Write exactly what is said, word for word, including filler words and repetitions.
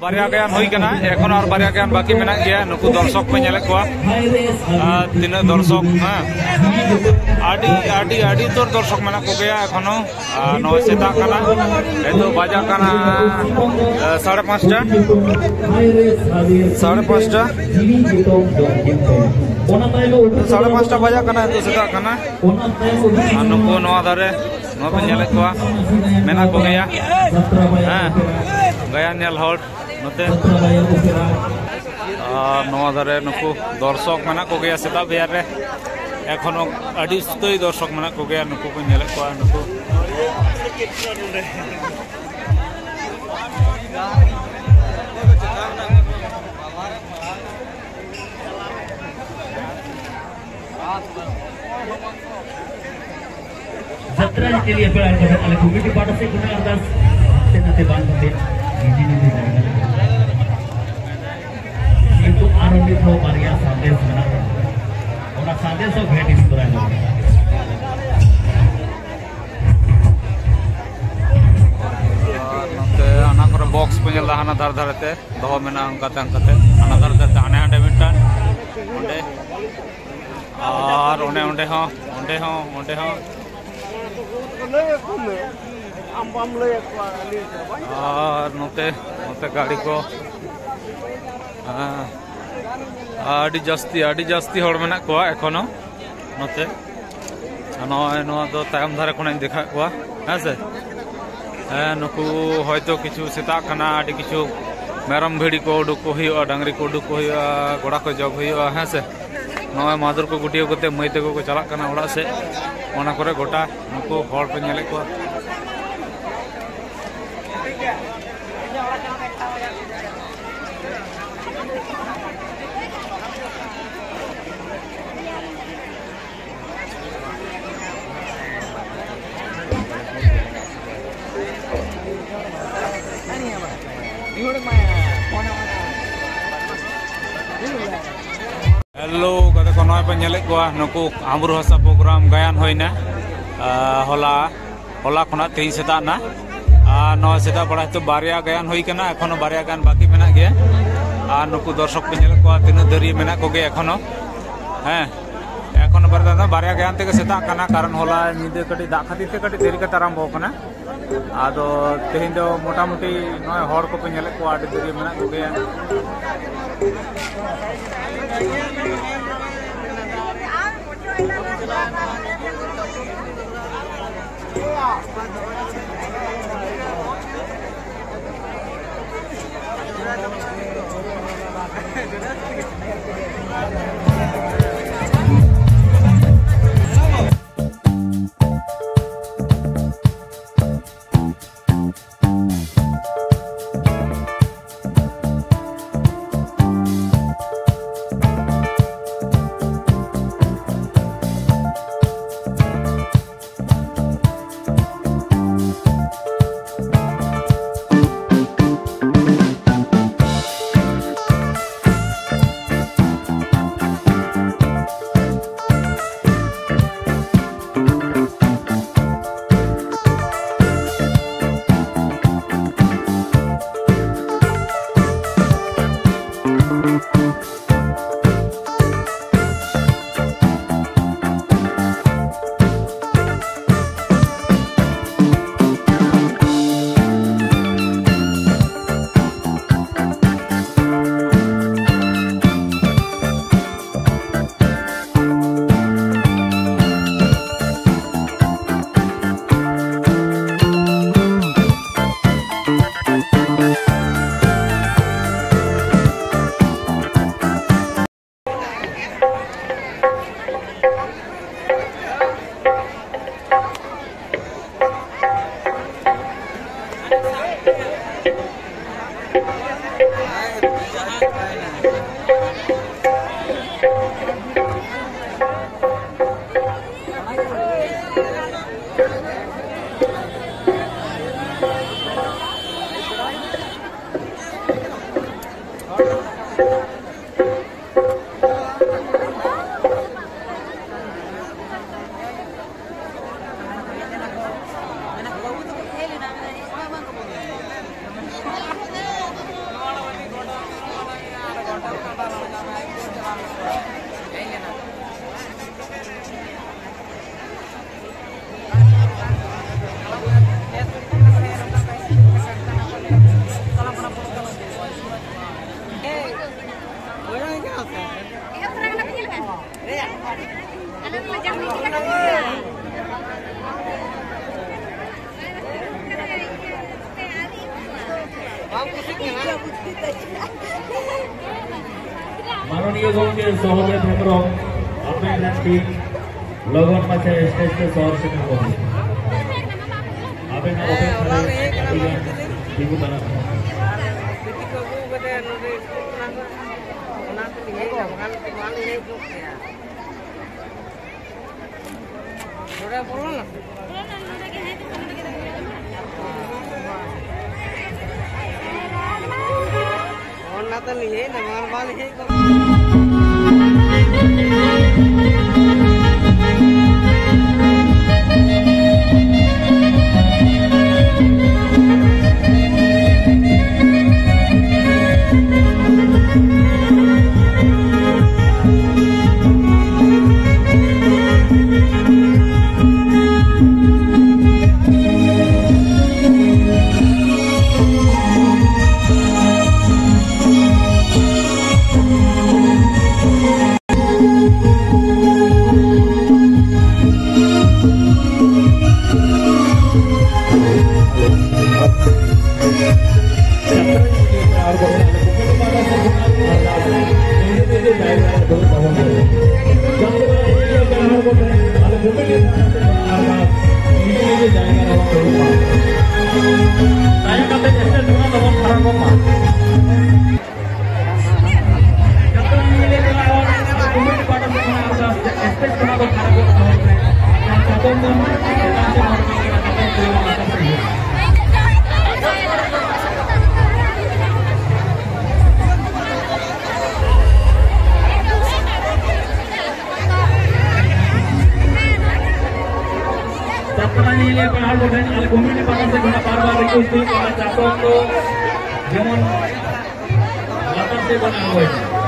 ᱵᱟᱨᱭᱟ ᱜᱟᱱ ᱦᱩᱭ ᱠᱟᱱᱟ, ᱮᱠᱷᱚᱱ ᱟᱨ ᱵᱟᱨᱭᱟ ᱜᱟᱱ ᱵᱟᱹᱠᱤ ᱢᱮᱱᱟᱜ ᱜᱮᱭᱟ᱾ ᱱᱩᱠᱩ ᱫᱚᱨᱥᱚᱠ ᱯᱮ ᱧᱮᱞᱮᱫ ᱠᱚᱣᱟ, ᱟᱨ ᱛᱤᱱᱟᱹᱜ ᱫᱚᱨᱥᱚᱠ, ᱦᱮᱸ, ᱟᱹᱰᱤ ᱟᱹᱰᱤ ᱟᱹᱰᱤ ᱩᱛᱟᱹᱨ ᱫᱚᱨᱥᱚᱠ ᱢᱮᱱᱟᱜ ᱠᱚᱜᱮᱭᱟ ᱮᱠᱷᱚᱱᱳ᱾ ᱟᱨ ᱱᱚᱜᱼᱚᱭ ᱥᱮᱛᱟᱜ ᱠᱟᱱᱟ, ᱱᱤᱛᱚᱜ ᱵᱟᱡᱟᱜ ᱠᱟᱱᱟ ᱮ, ᱥᱟᱲᱮ ᱯᱟᱸᱪᱴᱟ, ᱥᱟᱲᱮ ᱯᱟᱸᱪᱴᱟ᱾ ᱥᱟᱲᱮ ᱯᱟᱸᱪᱴᱟ ᱵᱟᱡᱟᱜ ᱠᱟᱱᱟ, ᱱᱤᱛᱚᱜ ᱥᱮᱛᱟᱜ ᱠᱟᱱᱟ᱾ ᱟᱨ ᱱᱩᱠᱩ ᱱᱚᱣᱟ ᱫᱷᱟᱨᱮ, ᱱᱚᱣᱟ ᱯᱮ ᱧᱮᱞᱮᱫ ᱠᱚᱣᱟ, ᱢᱮᱱᱟᱜ ᱠᱚᱜᱮᱭᱟ, ᱦᱮᱸ, ᱜᱟᱭᱟᱱ ᱧᱮᱞ ᱦᱚᱲ ᱱᱚᱛᱮ᱾ ᱟᱨ ᱱᱚᱣᱟ ᱫᱷᱟᱨᱮ ᱱᱩᱠᱩ ᱫᱚᱨᱥᱚᱠ ᱢᱮᱱᱟᱜ ᱠᱚᱜᱮᱭᱟ ᱥᱮᱛᱟᱜ ᱵᱮᱭᱟᱨ ᱨᱮ, ᱮᱠᱷᱚᱱᱳ ᱟᱹᱰᱤ ᱩᱥᱛᱟᱹᱭ ᱫᱚᱨᱥᱚᱠ ᱢᱮᱱᱟᱜ ᱠᱚᱜᱮᱭᱟ᱾ ᱱᱩᱠᱩ ᱠᱚ ᱧᱮᱞᱮᱫ ᱠᱚᱣᱟ, ᱱᱩᱠᱩ ᱡᱟᱛᱨᱟ ᱧᱮᱞ ᱯᱮᱲᱟ ᱠᱚ, ᱟᱞᱮ ᱠᱚᱢᱤᱴᱤ ᱯᱟᱦᱴᱟ ᱥᱮᱫ ᱠᱷᱚᱱᱟᱜ ᱟᱨᱫᱟᱥ, ᱦᱟᱱᱛᱮ ᱱᱟᱛᱮ ᱵᱟᱝ ᱠᱟᱛᱮ ᱱᱤᱡᱮ ᱱᱤᱡᱮ ᱡᱟᱭᱜᱟ ᱨᱮ᱾ ᱠᱤᱱᱛᱩ ᱟᱨᱚ ᱢᱤᱫ ᱦᱚᱲ ᱵᱟᱨᱭᱟ ᱥᱟᱸᱫᱮᱥ ᱢᱮᱱᱟᱜᱼᱟ, ᱚᱱᱟ ᱥᱟᱸᱫᱮᱥ ᱦᱚᱸ ᱵᱷᱮᱴ ᱤᱫᱤ ᱛᱚᱨᱟᱭ ᱢᱮ᱾ ᱟᱨ ᱱᱚᱛᱮ ᱚᱱᱟ ᱠᱚᱨᱮ ᱵᱚᱠᱥ ᱠᱚ ᱧᱮᱞ ᱮᱫᱟ, ᱦᱟᱱᱟ ᱫᱷᱟᱨᱮ ᱫᱷᱟᱨᱮ ᱛᱮ ᱫᱚᱦᱚ ᱢᱮᱱᱟᱜᱼᱟ, ᱚᱱᱠᱟᱛᱮ ᱚᱱᱠᱟᱛᱮ ᱦᱟᱱᱟ ᱫᱷᱟᱨᱮ ᱫᱷᱟᱨᱮ ᱛᱮ ᱦᱟᱸᱰᱮ ᱦᱟᱸᱰᱮ ᱢᱤᱫᱴᱟᱝ, ᱚᱸᱰᱮ, ᱟᱨ ᱚᱱᱮ ᱚᱸᱰᱮ ᱦᱚᱸ, ᱚᱸᱰᱮ ᱦᱚᱸ, ᱚᱸᱰᱮ ᱦᱚᱸ᱾ ᱞᱟᱹᱭ ᱟᱠᱚ ᱢᱮ, ᱟᱢ ᱵᱟᱢ ᱞᱟᱹᱭ ᱟᱠᱚᱣᱟ, ᱟᱹᱞᱤᱧ ᱫᱚ ᱵᱟᱹᱧ ᱟᱨ ᱱᱚᱛᱮ, ᱱᱚᱛᱮ ᱜᱟᱹᱰᱤ ᱠᱚ, ᱦᱮᱸ, ᱟᱹᱰᱤ ᱡᱟᱹᱥᱛᱤ, ᱟᱹᱰᱤ ᱡᱟᱹᱥᱛᱤ ᱦᱚᱲ ᱢᱮᱱᱟᱜ ᱠᱚᱣᱟ ᱮᱠᱷᱚᱱᱳ ᱱᱚᱛᱮ᱾ ᱟᱨ ᱱᱚᱜᱼᱚᱭ ᱱᱚᱣᱟ ᱫᱚ ᱛᱟᱭᱚᱢ ᱫᱷᱟᱨᱮ ᱠᱷᱚᱱᱟᱜ ᱤᱧ ᱫᱮᱠᱷᱟᱣᱮᱫ ᱠᱚᱣᱟ, ᱦᱮᱸ ᱥᱮ᱾ ᱦᱮᱸ, ᱱᱩᱠᱩ ᱦᱚᱭᱛᱳ ᱠᱤᱪᱷᱩ ᱥᱮᱛᱟᱜ ᱠᱟᱱᱟ, ᱟᱹᱰᱤ ᱠᱤᱪᱷᱩ ᱢᱮᱨᱚᱢ ᱵᱷᱤᱲᱤ ᱠᱚ ᱩᱰᱩᱠ ᱠᱚ ᱦᱩᱭᱩᱜᱼᱟ, ᱰᱟᱝᱨᱤ ᱠᱚ ᱩᱰᱩᱠ ᱠᱚ ᱦᱩᱭᱩᱜᱼᱟ, ᱜᱚᱲᱟ ᱠᱚ ᱡᱚᱜᱽ ᱦᱩᱭᱩᱜᱼᱟ, ᱦᱮᱸ ᱥᱮ᱾ ᱱᱚᱜᱼᱚᱭ ᱢᱟᱫᱩᱨ ᱠᱚ ᱜᱩᱴᱭᱟᱹᱣ ᱠᱟᱛᱮ ᱢᱟᱹᱭ ᱛᱟᱠᱚ ᱠᱚ ᱪᱟᱞᱟᱜ ᱠᱟᱱᱟ ᱚᱲᱟᱜ ᱥᱮᱫ᱾ ᱚᱱᱟ ᱠᱚᱨᱮ ᱜᱚᱴᱟ ᱱᱩᱠᱩ ᱦᱚᱲ ᱯᱮ ᱧᱮᱞᱮᱫ ᱠᱚᱣᱟ᱾ ᱦᱮᱞᱳ ᱜᱟᱛᱮ ᱠᱚ, ᱱᱚᱜᱼᱚᱭ ᱯᱮ ᱧᱮᱞᱮᱫ ᱠᱚᱣᱟ, ᱱᱩᱠᱩ ᱟᱢᱨᱩ ᱦᱟᱥᱟ ᱯᱨᱳᱜᱨᱟᱢ ᱜᱟᱭᱟᱱ ᱦᱩᱭᱱᱟ, ᱟᱸ, ᱦᱚᱞᱟ, ᱦᱚᱞᱟ ᱠᱷᱚᱱᱟᱜ ᱛᱮᱦᱮᱧ ᱥᱮᱛᱟᱜ ᱱᱟ᱾ ᱟᱨ ᱱᱚᱣᱟ ᱥᱮᱛᱟᱜ ᱵᱮᱲᱟ ᱦᱤᱛᱚᱜ ᱵᱟᱨᱭᱟ ᱜᱟᱭᱟᱱ ᱦᱩᱭ ᱠᱟᱱᱟ, ᱮᱠᱷᱚᱱᱳ ᱵᱟᱨᱭᱟ ᱜᱟᱱ ᱵᱟᱹᱠᱤ ᱢᱮᱱᱟᱜ ᱜᱮᱭᱟ᱾ ᱟᱨ ᱱᱩᱠᱩ ᱫᱚᱨᱥᱚᱠ ᱯᱮ ᱧᱮᱞᱮᱫ ᱠᱚᱣᱟ, ᱛᱤᱱᱟᱹᱜ ᱫᱟᱹᱨᱭᱟᱹ ᱢᱮᱱᱟᱜ ᱠᱚᱜᱮᱭᱟ ᱮᱠᱷᱚᱱᱳ᱾ ᱦᱮᱸ, ᱮᱠᱷᱚᱱᱳ ᱵᱟᱨᱭᱟ ᱫᱚ, ᱵᱟᱨᱭᱟ ᱜᱟᱭᱟᱱ ᱛᱮᱜᱮ ᱥᱮᱛᱟᱜ ᱠᱟᱱᱟ, ᱠᱟᱨᱚᱱ ᱦᱚᱞᱟ ᱧᱤᱫᱟᱹ ᱠᱟᱹᱴᱤᱡ ᱫᱟᱜ ᱠᱷᱟᱹᱛᱤᱨ ᱛᱮ ᱠᱟᱹᱴᱤᱡ ᱫᱮᱨᱤ ᱠᱟᱛᱮ ᱟᱨᱟᱢᱵᱚ ᱠᱟᱱᱟ᱾ ᱟᱫᱚ ᱛᱮᱦᱮᱧ ᱫᱚ ᱢᱚᱴᱟᱢᱩᱴᱤ ᱱᱚᱜᱼᱚᱭ ᱦᱚᱲ ᱠᱚᱯᱮ ᱧᱮᱞᱮᱫ ᱠᱚᱣᱟ, ᱟᱹᱰᱤ ᱫᱟᱹᱨᱭᱟᱹ ᱢᱮᱱᱟᱜ ᱠᱚᱜᱮᱭᱟ᱾ ᱢᱟᱱᱚᱱᱤᱭᱚ ᱜᱚᱢᱠᱮ ᱥᱚᱦᱚᱫᱮᱵ ᱦᱮᱢᱵᱨᱚᱢ, ᱟᱵᱮᱱ ᱨᱮᱱ ᱴᱤᱢ ᱞᱚᱜᱚᱱ ᱢᱟᱪᱷᱟ ᱥᱴᱮᱡ ᱛᱮ ᱥᱚᱦᱚᱨ ᱥᱮᱴᱮᱨ ᱠᱚ ᱦᱩᱭᱩᱜᱼᱟ᱾ ᱟᱵᱮᱱᱟᱜ ᱚᱯᱮᱠᱷᱟ ᱨᱮ ᱟᱹᱰᱤ ᱜᱟᱱ ᱛᱤᱸᱜᱩ ᱛᱟᱲᱟᱜ ᱠᱟᱱᱟ᱾ ᱵᱤᱴᱤ ᱠᱚ ᱟᱹᱜᱩ ᱠᱟᱛᱮ ᱱᱚᱰᱮ ᱥᱠᱩᱞ ᱠᱷᱚᱱᱟᱜ ᱠᱚ, ᱚᱱᱟ ᱛᱮᱞᱤᱧ ᱦᱮᱡ ᱮᱱᱟ, ᱵᱟᱠᱷᱟᱱ ᱵᱟᱝ ᱦᱮᱡ ᱠᱚᱜ ᱠᱮᱭᱟ᱾ ᱱᱚᱰᱮ ᱵᱚᱞᱚᱱᱟ᱾ ᱚᱱᱟ ᱛᱮᱞᱤᱧ ᱦᱮᱡ ᱮᱱᱟ, ᱵᱟᱝ ᱵᱟᱝ ᱦᱮᱡ ᱠᱚᱜ᱾ ᱛᱟᱭᱚᱢ ᱠᱟᱛᱮ ᱥᱴᱮᱡ ᱠᱷᱚᱱᱟᱜ ᱫᱚᱵᱚᱱ ᱯᱷᱟᱨᱟᱠᱚᱜ ᱢᱟ᱾ ᱡᱚᱛᱚ ᱧᱮᱧᱮᱞᱤᱭᱟᱹ ᱠᱚ ᱟᱨ ᱠᱚᱢᱤᱴᱤ ᱯᱟᱦᱴᱟ ᱥᱮᱫ ᱠᱷᱚᱱᱟᱜ ᱟᱨᱫᱟᱥ, ᱥᱴᱮᱡ ᱠᱷᱚᱱᱟᱜ ᱫᱚ ᱯᱷᱟᱨᱟᱠᱚᱜ ᱛᱟᱵᱚᱱ ᱯᱮ᱾ ᱟᱨ ᱪᱟᱛᱚᱢ ᱫᱚ ᱪᱮᱛᱟᱱ ᱥᱮᱫ ᱦᱚᱲ ᱠᱟᱱᱟ, ᱪᱟᱛᱚᱢ ᱠᱚ ᱞᱟᱛᱟᱨ ᱥᱮᱫ ᱦᱩᱭᱩᱜᱼᱟ᱾ ᱡᱟᱛᱨᱟ ᱧᱮᱧᱮᱞᱤᱭᱟᱹ ᱯᱮᱲᱟ ᱦᱚᱲ ᱠᱚ ᱴᱷᱮᱱ ᱟᱞᱮ ᱠᱚᱢᱤᱴᱤ ᱯᱟᱦᱴᱟ ᱥᱮᱫ ᱠᱷᱚᱱᱟᱜ ᱵᱟᱨ ᱵᱟᱨ ᱨᱤᱠᱩᱭᱮᱥᱴ ᱦᱩᱭᱩᱜ ᱠᱟᱱᱟ, ᱪᱟᱛᱚᱢ ᱫᱚ ᱡᱮᱢᱚᱱ ᱞᱟᱛᱟᱨ ᱥᱮᱫ ᱵᱚᱱ ᱟᱬᱜᱚᱭ ᱢᱟ᱾